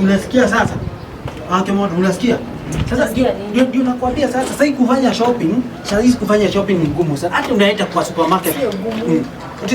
Unasikia sasa? Wake moto unasikia? Sasa ndio ndio nakwambia sasa, sasa hii kufanya shopping, sasa hii kufanya shopping ni ngumu sana. Hata unaenda kwa supermarket. Sio ngumu.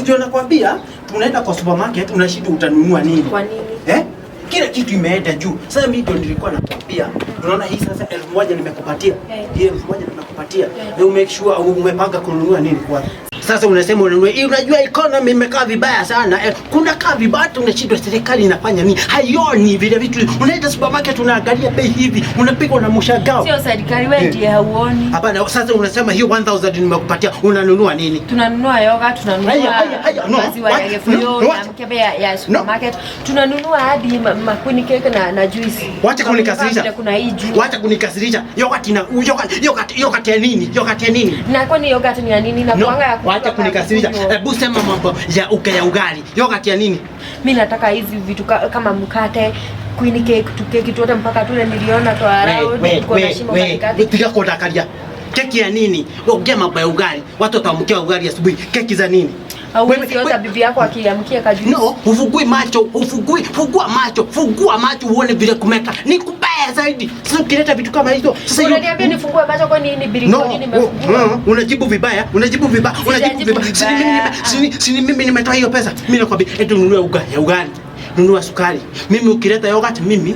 Ndio nakwambia tunaenda kwa supermarket unashindwa utanunua nini? Kwa nini? Eh? Kila kitu imeenda juu. Sasa mimi ndio nilikuwa nakwambia, unaona hii sasa 1000 nimekupatia. Hii 1000 nimekupatia. Na make sure umepanga kununua nini kwanza. Sasa unasema unanunua hii, unajua economy imekaa vibaya sana. Kuna kaa vibaya, unashindwa serikali inafanya nini? Haioni vile vitu. Unaenda supermarket unaangalia bei hivi, unapigwa na mshangao. Sio serikali, wewe ndiye hauoni. Hapana, sasa unasema hiyo 1000 nimekupatia, unanunua nini? Tunanunua yoga, tunanunua Haya, haya, haya, no. maziwa ya What? Gefuyo No, na what? mkebe ya supermarket. Tunanunua hadi maqueen cake na juice. Wacha kunikasirisha. Vile kuna hii juice. Wacha kunikasirisha. Yogurt ina yogurt yogurt yogurt ya nini? Yogurt ya nini? Na kwani yogurt ni ya nini? Na No, kuanga ya wacha kunikasirisha. Hebu sema mambo ya uka ya ugali. Yogurt ya nini? Mimi nataka hizi vitu kama mkate, queen cake, tukeki tuote mpaka tule niliona kwa round tuko na shimo katikati. Tiga kudakaria. Keki ya nini? Ongea mambo ya ugali. Watu wataamkia ugali asubuhi. Keki za nini? Au Wewe- hata bibi yako akiamkia kajuice. No, ufungui macho, ufungui, fungua macho, fungua macho uone vile kumeka. Ni kubaya zaidi. Sasa ukileta vitu kama hizo, sasa hiyo Unaniambia nifungue macho kwa nini No, birikoni nimefungua? unajibu vibaya, unajibu vibaya, unajibu Sijajibu vibaya. Si ni mimi vibaya. si ni mimi nimetoa hiyo pesa. Mimi nakwambia eti ununue uga ya ugali. Nunua sukari. Mimi ukileta yogurt mimi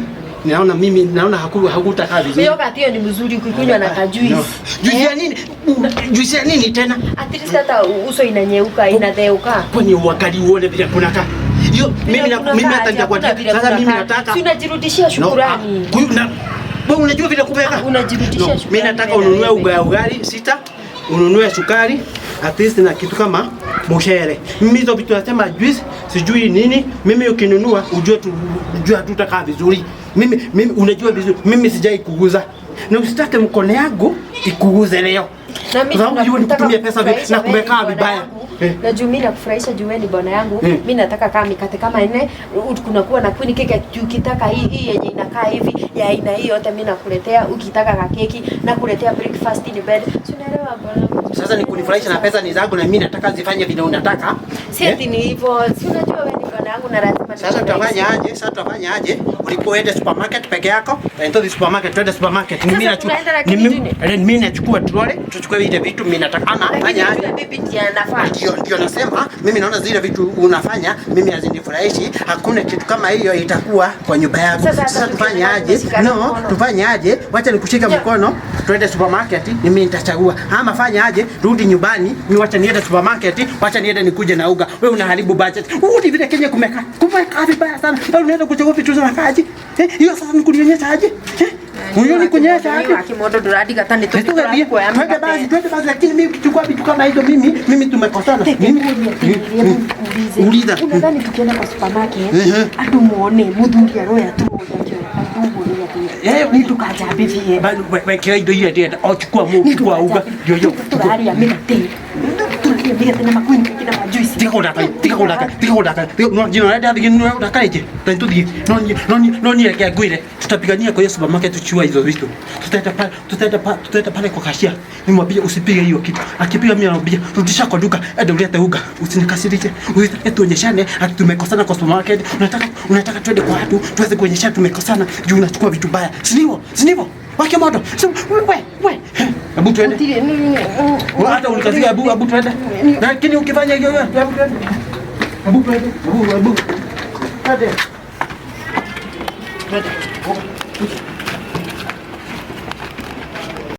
naona hakutakaa vizuri. Yogurt hiyo ni mzuri ukikunywa na kajuice. No. Juice ya nini? Juice ya nini tena? At least hata uso inanyeuka, inadheuka. Kwani uangalie uone vile kunakaa. Hiyo mimi na mimi hata nitakwambia. Sasa mimi nataka Si unajirudishia shukurani. No, wewe unajua vile kumeka? Unajirudishia No, shukrani. mimi nataka wewe na ununue wewe. uga ya ugali sita, ununue sukari, at least na kitu kama mshere. Mimi hizo vitu nasema juice, sijui nini, mimi ukinunua ujue tu ujue hatutakaa vizuri. Mimi unajua vizuri, mimi sijai kuguza. Na usitake mkono yangu ikuguze leo. Na mimi Kwa sababu hiyo ni nataka kutumia pesa kukufurahisha na wewe ni kumekaa bwana vibaya. yangu. Na juu mimi nakufurahisha juu wewe ni bwana yangu. Mimi nataka kama mikate kama nne, kunakuwa na queen cake juu ukitaka hii yenye inakaa hivi ya aina hii yote mimi nakuletea, ukitaka ka keki nakuletea breakfast in bed. Si unaelewa bwana? Sasa ni kunifurahisha na pesa ni zangu na mimi nataka zifanye vile unataka. Si ati ni hivyo. Si unajua wewe ni bwana yangu na lazima Sasa nikufurahishe. tutafanya aje? Sasa tutafanya aje? Ulipoenda supermarket peke yako, enda the supermarket, twende supermarket. Mimi Sasa nachukua tunaenda lakini mimi nachukua trolley, tuchukue vile vitu mimi nataka. Ama Lakini fanya aje? yule bibi ndiye anafaa. Ndio nasema mimi naona zile vitu unafanya mimi hazinifurahishi. Hakuna kitu kama hiyo itakuwa kwa nyumba yangu. Sasa hata Sasa tufanye tukienda aje? tushikane No, mkono. tufanye aje? Wacha nikushike mkono, twende supermarket, mimi nitachagua. Ama fanya aje? Rudi nyumbani, mimi wacha niende supermarket, wacha niende nikuje na uga. Wewe unaharibu budget. Udi vile Kenya kumeka. Kumeka vibaya sana. Wewe unaenda kuchagua vitu za kaji. Eh, hiyo sasa nikulionyesha aje? Eh? Huyo ni kunyesha aje? Akimoto duradi kata ni Twende basi, twende basi, lakini mimi ukichukua vitu kama hizo mimi tumekosana. Mimi Uliza. Unadhani tukienda kwa supermarket atu muone muthuri aroya tu Eh, ni tukajambithie Wekera indo iria ndĩrenda o chukua mu chukua uga ndio hiyo. turaria mĩgate turaria mĩgate na maqueen cake na majuice Tiga kũndakaria, tiga kũndakaria, tiga kũndakaria. No njino renda thiĩ no ndakarĩtie. Tani tuthiĩ. No ni reke ngwĩre. Tutapigania kwa hiyo supermarket tuchukue hizo vitu. Tutaenda pale kwa cashier. Nimwambie usipige hiyo kitu. Akipiga mimi anamwambia rudisha kwa duka, enda ulete uga. Usinikasirishe. Usitake tuonyeshane ati tumekosana kwa supermarket. Unataka twende kwa watu tuweze kuonyeshana tumekosana juu unachukua vitu baya. Si ndivyo? Si ndivyo? Wake moto. Si we we. Hebu twende. Wewe hata unikazia hebu twende. Lakini ukifanya hiyo hebu twende. Hebu twende. Hebu hebu. Twende. Twende.